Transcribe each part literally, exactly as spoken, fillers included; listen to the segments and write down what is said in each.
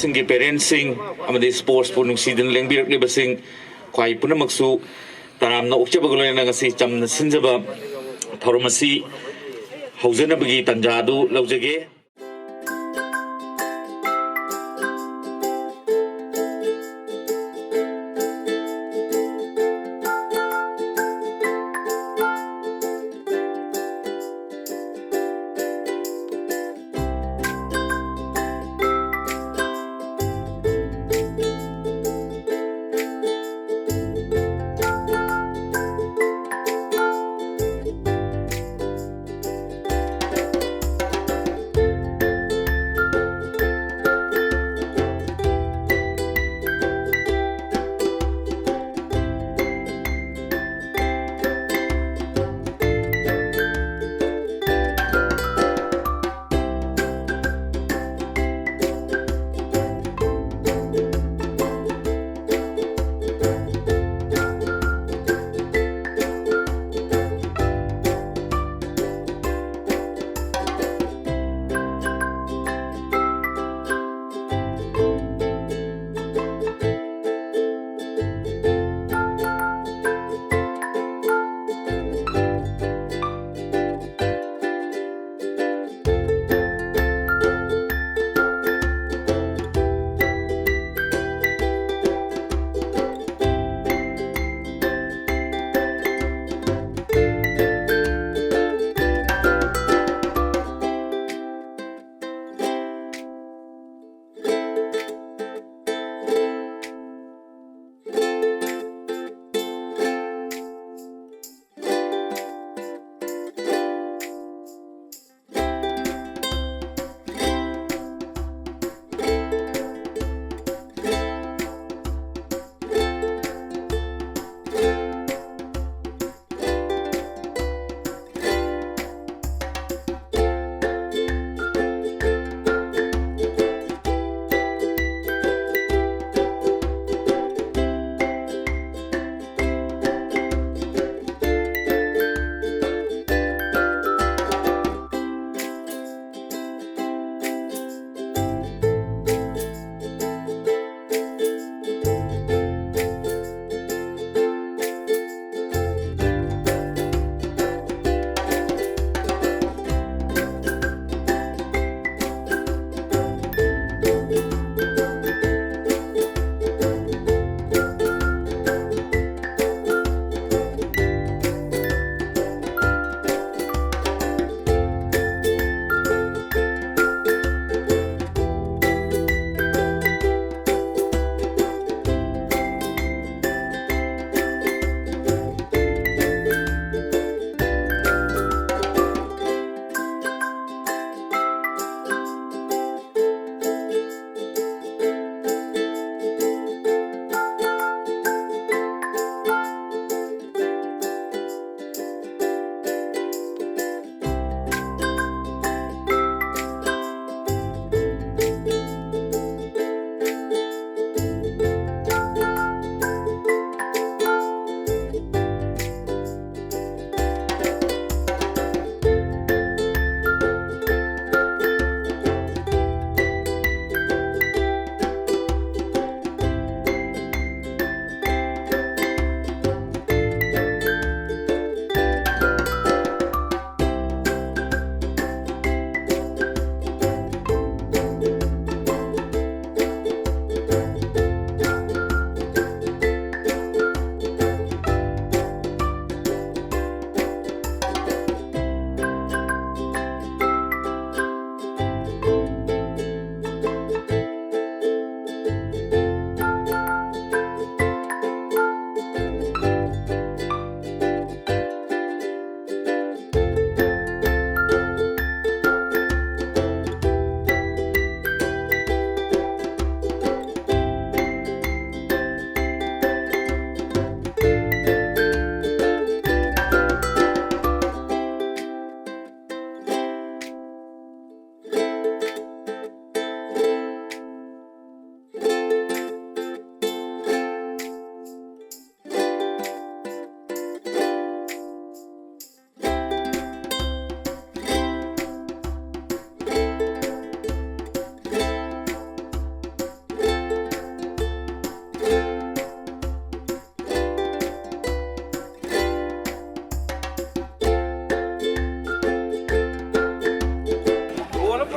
ꯁꯤꯡꯒꯤ ꯄꯦꯔꯦꯟꯁꯁꯤꯡ ꯑꯃꯗꯤ ꯁ꯭ꯄꯣꯔꯠꯁꯄꯨ ꯅꯨꯡꯁꯤꯗꯨꯅ ꯂꯦꯡꯕꯤꯔꯛꯂꯤꯕꯁꯤꯡ ꯈ꯭ꯋꯥꯏ ꯄꯨꯝꯅꯃꯛꯁꯨ ꯇꯔꯥꯝꯅ ꯑꯣꯛꯆꯕꯒ ꯂꯣꯏꯅꯅ ꯉꯁꯤ ꯆꯝꯅ ꯁꯤꯟꯖꯕ ꯊꯧꯔꯝ ꯑꯁꯤ ꯍꯧꯖꯅꯕꯒꯤ ꯇꯥꯟꯖꯥ ꯑꯗꯨ ꯂꯧꯖꯒꯦ꯫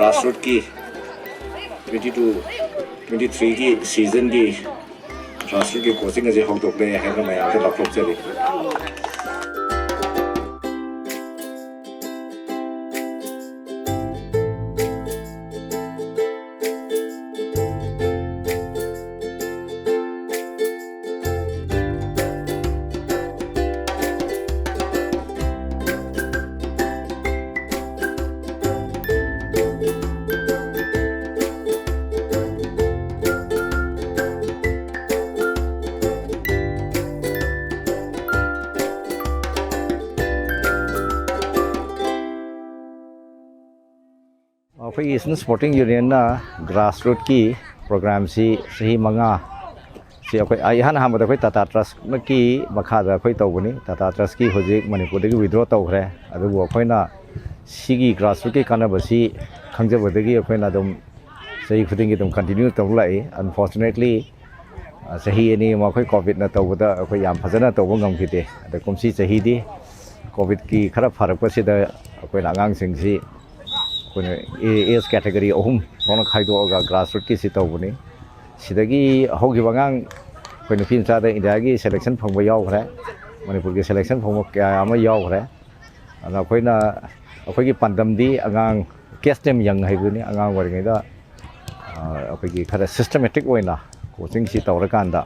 ꯒ꯭ꯔꯥꯁꯔꯨꯠꯀꯤ ꯇ꯭ꯋꯦꯟꯇꯤ ꯇꯨ ꯇ꯭ꯋꯦꯟꯇꯤ ꯊ꯭ꯔꯤꯒꯤ ꯁꯤꯖꯟꯒꯤ ꯒ꯭ꯔꯥꯁꯔꯨꯠꯀꯤ ꯀꯣꯆꯤꯡ ꯑꯁꯤ ꯍꯧꯗꯣꯛꯂꯦ ꯍꯥꯏꯅ ꯃꯌꯥꯝꯗ ꯂꯥꯎꯊꯣꯛꯆꯔꯤ꯫ ꯑꯩꯈꯣꯏꯒꯤ ꯏꯁꯇꯔꯟ ꯁ꯭ꯄꯣꯔꯇꯤꯡ ꯌꯨꯅꯤꯌꯟꯅ ꯒ꯭ꯔꯥꯁꯔꯨꯠꯀꯤ ꯄ꯭ꯔꯣꯒ꯭ꯔꯥꯝꯁꯤ ꯆꯍꯤ ꯃꯉꯥ ꯁꯤ ꯑꯩꯈꯣꯏ, ꯑꯩ ꯏꯍꯥꯟ ꯑꯍꯥꯟꯕꯗ ꯑꯩꯈꯣꯏ ꯇꯥꯇꯥ ꯇ꯭ꯔꯁꯀꯤ ꯃꯈꯥꯗ ꯑꯩꯈꯣꯏ ꯇꯧꯕꯅꯤ꯫ ꯇꯥꯇꯥ ꯇ꯭ꯔꯁꯀꯤ ꯍꯧꯖꯤꯛ ꯃꯅꯤꯄꯨꯔꯗꯒꯤ ꯋꯤꯗ꯭ꯔꯣ ꯇꯧꯈ꯭ꯔꯦ꯫ ꯑꯗꯨꯕꯨ ꯑꯩꯈꯣꯏꯅ ꯁꯤꯒꯤ ꯒ꯭ꯔꯥꯁꯔꯨꯠꯀꯤ ꯀꯥꯟꯅꯕꯁꯤ ꯈꯪꯖꯕꯗꯒꯤ ꯑꯩꯈꯣꯏꯅ ꯑꯗꯨꯝ ꯆꯍꯤ ꯈꯨꯗꯤꯡꯒꯤ ꯑꯗꯨꯝ ꯀꯟꯇꯤꯅ꯭ꯌꯨ ꯇꯧ ꯂꯥꯛꯏ꯫ ꯑꯟꯐꯣꯔꯆꯨꯅꯦꯠꯂꯤ, ꯆꯍꯤ ꯑꯅꯤ ꯑꯃ ꯑꯩꯈꯣꯏ ꯀꯣꯚꯤꯗꯅ ꯇꯧꯕꯗ ꯑꯩꯈꯣꯏ ꯌꯥꯝ ꯐꯖꯅ ꯇꯧꯕ ꯉꯝꯈꯤꯗꯦ꯫ ꯑꯗ ꯀꯨꯝꯁꯤ ꯆꯍꯤꯗꯤ ꯀꯣꯚꯤꯗꯀꯤ ꯈꯔ ꯐꯔꯛꯄꯁꯤꯗ ꯑꯩꯈꯣꯏꯅ ꯑꯉꯥꯡꯁꯤꯡꯁꯤ ꯑꯩꯈꯣꯏꯅ ꯑꯦꯖ ꯀꯦꯇꯒꯣꯔꯤ ꯑꯍꯨꯝ ꯊꯣꯛꯅ ꯈꯥꯏꯗꯣꯛꯑꯒ ꯒ꯭ꯔꯥꯁꯔꯨꯠꯀꯤꯁꯤ ꯇꯧꯕꯅꯤ꯫ ꯁꯤꯗꯒꯤ ꯍꯧꯈꯤꯕ ꯑꯉꯥꯡ ꯑꯩꯈꯣꯏ ꯅꯨꯄꯤ ꯃꯆꯥꯗ ꯏꯟꯗꯤꯌꯥꯒꯤ ꯁꯦꯂꯦꯛꯁꯟ ꯐꯪꯕ ꯌꯥꯎꯈ꯭ꯔꯦ, ꯃꯅꯤꯄꯨꯔꯒꯤ ꯁꯦꯂꯦꯛꯁꯟ ꯐꯪꯕ ꯀꯌꯥ ꯑꯃ ꯌꯥꯎꯈ꯭ꯔꯦ꯫ ꯑꯗ ꯑꯩꯈꯣꯏꯅ, ꯑꯩꯈꯣꯏꯒꯤ ꯄꯥꯟꯗꯝꯗꯤ ꯑꯉꯥꯡ ꯀꯦꯁ ꯇꯦꯝ ꯌꯪ ꯍꯥꯏꯕꯗꯨꯅꯤ꯫ ꯑꯉꯥꯡ ꯑꯣꯏꯔꯤꯉꯩꯗ ꯑꯩꯈꯣꯏꯒꯤ ꯈꯔ ꯁꯤꯁꯇꯃꯦꯇꯤꯛ ꯑꯣꯏꯅ ꯀꯣꯆꯤꯡꯁꯤ ꯇꯧꯔꯀꯥꯟꯗ,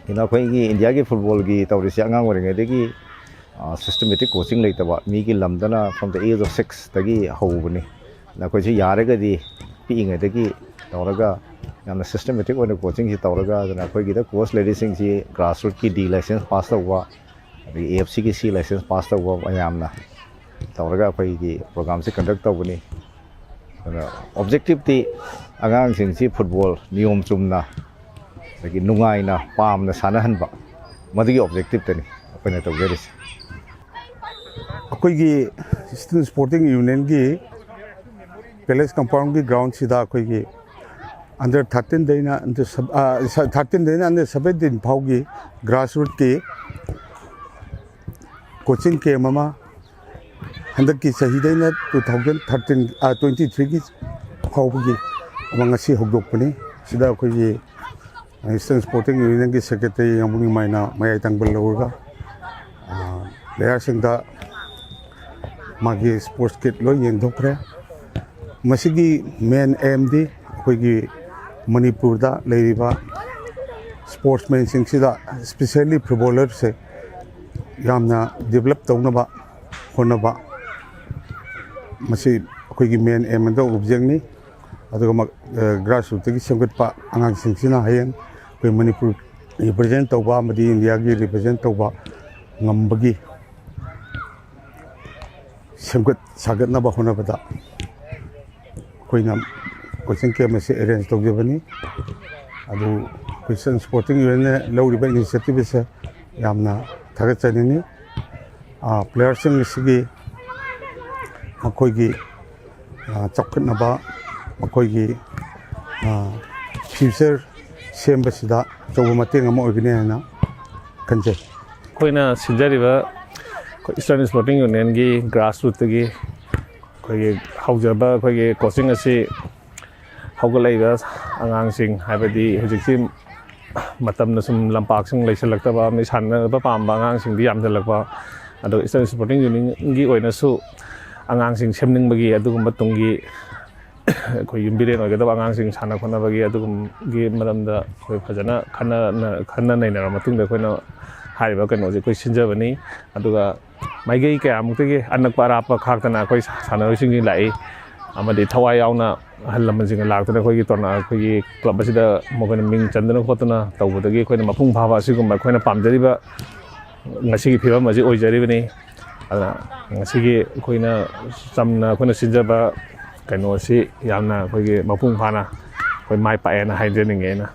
ꯑꯩꯈꯣꯏꯒꯤ ꯏꯟꯗꯤꯌꯥꯒꯤ ꯐꯨꯠꯕꯣꯜꯒꯤ ꯇꯧꯔꯤꯁꯦ ꯑꯉꯥꯡ ꯑꯣꯏꯔꯤꯉꯩꯗꯒꯤ ꯁꯤꯁꯇꯃꯦꯇꯤꯛ ꯀꯣꯆꯤꯡ ꯂꯩꯇꯕ, ꯃꯤꯒꯤ ꯂꯝꯗꯅ from the age of sixꯇꯒꯤ ꯍꯧꯕꯅꯤ꯫ ꯑꯗꯨꯅ ꯑꯩꯈꯣꯏꯁꯨ ꯌꯥꯔꯒꯗꯤ ꯄꯤꯛꯏꯉꯩꯗꯒꯤ ꯇꯧꯔꯒ ꯌꯥꯝꯅ ꯁꯤꯁꯇꯃꯦꯇꯤꯛ ꯑꯣꯏꯅ ꯀꯣꯆꯤꯡꯁꯤ ꯇꯧꯔꯒ, ꯑꯗꯨꯅ ꯑꯩꯈꯣꯏꯒꯤꯗ ꯀꯣꯆ ꯂꯩꯔꯤꯁꯤꯡꯁꯤ ꯒ꯭ꯔꯥꯁꯔꯨꯠꯀꯤ ꯗꯤ ꯂꯥꯏꯁꯦꯟꯁ ꯄꯥꯁ ꯇꯧꯕ, ꯑꯗꯒꯤ ꯑꯦꯐ ꯁꯤꯒꯤ ꯁꯤ ꯂꯥꯏꯁꯦꯟꯁ ꯄꯥꯁ ꯇꯧꯕ ꯃꯌꯥꯝꯅ ꯇꯧꯔꯒ ꯑꯩꯈꯣꯏꯒꯤ ꯄ꯭ꯔꯣꯒꯥꯝꯁꯤ ꯀꯟꯗꯛ ꯇꯧꯕꯅꯤ꯫ ꯑꯗꯨꯅ ꯑꯣꯕꯖꯦꯛꯇꯤꯞꯇꯤ ꯑꯉꯥꯡꯁꯤꯡꯁꯤ ꯐꯨꯠꯕꯣꯜ ꯅꯤꯌꯣꯝ ꯆꯨꯝꯅ, ꯑꯗꯒꯤ ꯅꯨꯡꯉꯥꯏꯅ, ꯄꯥꯝꯅ ꯁꯥꯟꯅꯍꯟꯕ, ꯃꯗꯨꯒꯤ ꯑꯣꯕꯖꯦꯛꯇꯤꯞꯇꯅꯤ ꯑꯩꯈꯣꯏꯅ ꯇꯧꯖꯔꯤꯁꯦ꯫ ꯑꯩꯈꯣꯏꯒꯤ ꯏꯁꯇꯔꯟ ꯁ꯭ꯄꯣꯔꯇꯤꯡ ꯌꯨꯅꯤꯌꯟꯒꯤ ꯄꯦꯂꯦꯁ ꯀꯝꯄꯥꯎꯟꯒꯤ ꯒ꯭ꯔꯥꯎꯟꯁꯤꯗ ꯑꯩꯈꯣꯏꯒꯤ ꯑꯟꯗꯔ ꯊꯥꯔꯇꯤꯟꯗꯩꯅ ꯑꯟꯗꯔ ꯊꯥꯔꯇꯤꯟꯗꯩꯅ ꯑꯟꯗꯔ ꯁꯕꯦꯟꯇꯤꯟ ꯐꯥꯎꯒꯤ ꯒ꯭ꯔꯥꯁꯔꯨꯠꯀꯤ ꯀꯣꯆꯤꯡ ꯀꯦꯝ ꯑꯃ ꯍꯟꯗꯛꯀꯤ ꯆꯍꯤꯗꯩꯅ two thousand thirteen, ꯑ, twenty three ꯒꯤ ꯐꯥꯎꯕꯒꯤ ꯑꯃ ꯉꯁꯤ ꯍꯧꯗꯣꯛꯄꯅꯤ꯫ ꯁꯤꯗ ꯑꯩꯈꯣꯏꯒꯤ Eastern Sporting Union ꯒꯤ Secretary ꯌꯥꯝꯕꯨꯡ ꯏꯃꯥꯏꯅ ꯃꯌꯥꯏ ꯇꯪꯕ ꯂꯧꯔꯒ, ꯑ, player ꯁꯤꯡꯗ ꯃꯥꯒꯤ sports kit ꯂꯣꯏ ꯌꯦꯟꯊꯣꯛꯈ꯭ꯔꯦ꯫ ꯃꯁꯤꯒꯤ main aim ꯗꯤ ꯑꯩꯈꯣꯏꯒꯤ ꯃꯅꯤꯄꯨꯔꯗ ꯂꯩꯔꯤꯕ sportsman ꯁꯤꯡꯁꯤꯗ, especially footballer ꯁꯦ, ꯌꯥꯝꯅ develop ꯇꯧꯅꯕ ꯍꯣꯠꯅꯕ, ꯃꯁꯤ ꯑꯩꯈꯣꯏꯒꯤ main aim ꯑꯃꯗ object ꯅꯤ꯫ ꯑꯗꯨꯒ ꯃ-, ꯑ, grassroot ꯇꯒꯤ ꯁꯦꯝꯒꯠꯄ ꯑꯉꯥꯡꯁꯤꯡꯁꯤꯅ ꯍꯌꯦꯡ ꯑꯩꯈꯣꯏ ꯃꯅꯤꯄꯨꯔ represent ꯇꯧꯕ ꯑꯃꯗꯤ ꯏꯟꯗꯤꯌꯥꯒꯤ represent ꯇꯧꯕ ꯉꯝꯕꯒꯤ ꯁꯦꯝꯒꯠ ꯁꯥꯒꯠꯅꯕ ꯍꯣꯠꯅꯕꯗ ꯑꯩꯈꯣꯏꯅ coaching camp ꯑꯁꯤ arrange ꯇꯧꯖꯕꯅꯤ꯫ ꯑꯗꯨ ꯑꯩꯈꯣꯏ Eastern Sporting Union ꯅ ꯂꯧꯔꯤꯕ initiative ꯑꯁꯦ ꯌꯥꯝꯅ ꯊꯥꯒꯠꯆꯅꯤꯡꯉꯤ꯫ ꯑ, player ꯁꯤꯡ ꯑꯁꯤꯒꯤ ꯃꯈꯣꯏꯒꯤ, ꯑ, ꯆꯥꯎꯈꯠꯅꯕ, ꯃꯈꯣꯏꯒꯤ, ꯑ, future ꯁꯦꯝꯕꯁꯤꯗ ꯑꯆꯧꯕ ꯃꯇꯦꯡ ꯑꯃ ꯑꯣꯏꯒꯅꯤ ꯍꯥꯏꯅ ꯈꯟꯖꯩ꯫ ꯑꯩꯈꯣꯏꯅ ꯁꯤꯟꯖꯔꯤꯕ ꯑꯩꯈꯣꯏ Eastern Sporting Union ꯒꯤ grassroot ꯇꯒꯤ ꯑꯩꯈꯣꯏꯒꯤ ꯍꯧꯖꯕ ꯑꯩꯈꯣꯏꯒꯤ coaching ꯑꯁꯤ ꯍꯧꯒꯠꯂꯛꯏꯕ ꯑꯉꯥꯡꯁꯤꯡ, ꯍꯥꯏꯕꯗꯤ ꯍꯧꯖꯤꯛꯁꯤ ꯃꯇꯝꯅ ꯁꯨꯝ ꯂꯝꯄꯥꯛꯁꯤꯡ ꯂꯩꯁꯤꯜꯂꯛꯇꯕ, ꯃꯤ ꯁꯥꯟꯅꯕ ꯄꯥꯝꯕ ꯑꯉꯥꯡꯁꯤꯡꯗꯤ ꯌꯥꯝꯁꯤꯜꯂꯛꯄ, ꯑꯗꯣ Eastern Sporting Union ꯒꯤ ꯑꯣꯏꯅꯁꯨ ꯑꯉꯥꯡꯁꯤꯡ ꯁꯦꯝꯅꯤꯡꯕꯒꯤ ꯑꯗꯨꯒꯨꯝꯕ ꯇꯨꯡꯒꯤ ꯑꯩꯈꯣꯏ ꯌꯨꯝꯕꯤꯔꯦꯟ ꯑꯣꯏꯒꯗꯕ ꯑꯉꯥꯡꯁꯤꯡ ꯁꯥꯟꯅ ꯈꯣꯠꯅꯕꯒꯤ ꯑꯗꯨꯒꯨꯝꯕꯒꯤ ꯃꯔꯝꯗ ꯑꯩꯈꯣꯏ ꯐꯖꯅ ꯈꯟꯅ, ꯈꯟꯅ ꯅꯩꯅꯔꯕ ꯃꯇꯨꯡꯗ ꯑꯩꯈꯣꯏꯅ ꯍꯥꯏꯔꯤꯕ ꯀꯩꯅꯣꯁꯦ ꯑꯩꯈꯣꯏ ꯁꯤꯟꯖꯕꯅꯤ꯫ ꯑꯗꯨꯒ ꯃꯥꯏꯀꯩ ꯀꯌꯥꯃꯨꯛꯇꯒꯤ ꯑꯅꯛꯄ ꯑꯔꯥꯞꯄ ꯈꯥꯛꯇꯅ ꯑꯩꯈꯣꯏ ꯁꯥꯟꯅꯔꯣꯏꯁꯤꯡꯁꯤ ꯂꯥꯛꯏ꯫ ꯑꯃꯗꯤ ꯊꯋꯥꯏ ꯌꯥꯎꯅ ꯑꯍꯜ ꯂꯃꯟꯁꯤꯡꯅ ꯂꯥꯛꯇꯨꯅ ꯑꯩꯈꯣꯏꯒꯤ ꯇꯣꯔꯅꯥ-, ꯑꯩꯈꯣꯏꯒꯤ club ꯑꯁꯤꯗ ꯃꯈꯣꯏꯅ ꯃꯤꯡ ꯆꯟꯗꯅ ꯈꯣꯠꯇꯅ ꯇꯧꯕꯗꯒꯤ ꯑꯩꯈꯣꯏꯅ ꯃꯄꯨꯡ ꯐꯥꯕ ꯑꯁꯤꯒꯨꯝꯕ ꯑꯩꯈꯣꯏꯅ ꯄꯥꯝꯖꯔꯤꯕ ꯉꯁꯤꯒꯤ ꯐꯤꯕꯝ ꯑꯁꯤ ꯑꯣꯏꯖꯔꯤꯕꯅꯤ꯫ ꯑꯗꯨꯅ ꯉꯁꯤꯒꯤ ꯑꯩꯈꯣꯏꯅ ꯆꯝꯅ ꯑꯩꯈꯣꯏꯅ ꯁꯤꯟꯖꯕ ꯀꯩꯅꯣ ꯑꯁꯤ ꯌꯥꯝꯅ ꯑꯩꯈꯣꯏꯒꯤ ꯃꯄꯨꯡ ꯐꯥꯅ ꯑꯩꯈꯣꯏ ꯃꯥꯏ ꯄꯥꯛꯑꯦꯅ ꯍꯥꯏꯖꯅꯤꯡꯉꯦ ꯑꯩꯅ꯫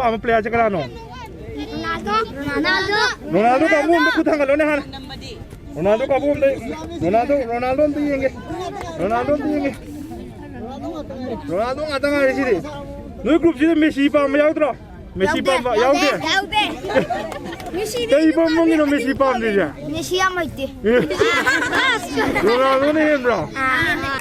ꯑꯃ ꯄ꯭ꯂꯦꯌꯔꯁꯦ ꯀꯅꯥꯅꯣ? ꯔꯣꯅꯥꯜꯗꯣ꯫ ꯔꯣꯅꯥꯜꯗꯣ꯫ ꯔꯣꯅꯥꯜꯗꯣ ꯀꯥꯡꯕꯨ ꯑꯝꯗ ꯈꯨꯠ ꯊꯥꯡꯒꯠꯂꯣꯅꯦ ꯍꯥꯟꯅ꯫ ꯔꯣꯅꯥꯜꯗꯣ ꯀꯥꯡꯕꯨ ꯑꯝꯗ꯫ ꯔꯣꯅꯥꯜꯗꯣ, ꯔꯣꯅꯥꯜꯗꯣ ꯑꯝꯗ ꯌꯦꯡꯒꯦ꯫ ꯔꯣꯅꯥꯜꯗꯣ ꯑꯝꯗ ꯌꯦꯡꯒꯦ꯫ ꯔꯣꯅꯥꯜꯗꯣ ꯉꯥꯛꯇ ꯉꯥꯏꯔꯦ ꯁꯤꯗꯤ꯫ ꯅꯣꯏ ꯒ꯭ꯔꯨꯞꯁꯤꯗ ꯃꯦꯁꯤ ꯄꯥꯝꯕ ꯌꯥꯎꯗ꯭ꯔꯣ? ꯃꯦꯁꯤ ꯄꯥꯝꯕ ꯌꯥꯎꯗꯦ? ꯌꯥꯎꯗꯦ꯫ ꯃꯦꯁꯤꯗꯤ ꯀꯩ ꯃꯔꯝꯒꯤꯅꯣ ꯃꯦꯁꯤ ꯄꯥꯝꯗ꯭ꯔꯤꯁꯦ? ꯃꯦꯁꯤ ꯌꯥꯝ ꯍꯩꯇꯦ꯫ ꯔꯣꯅꯥꯜꯗꯣꯅ ꯍꯦꯟꯕ꯭ꯔꯣ? ꯑꯥ꯫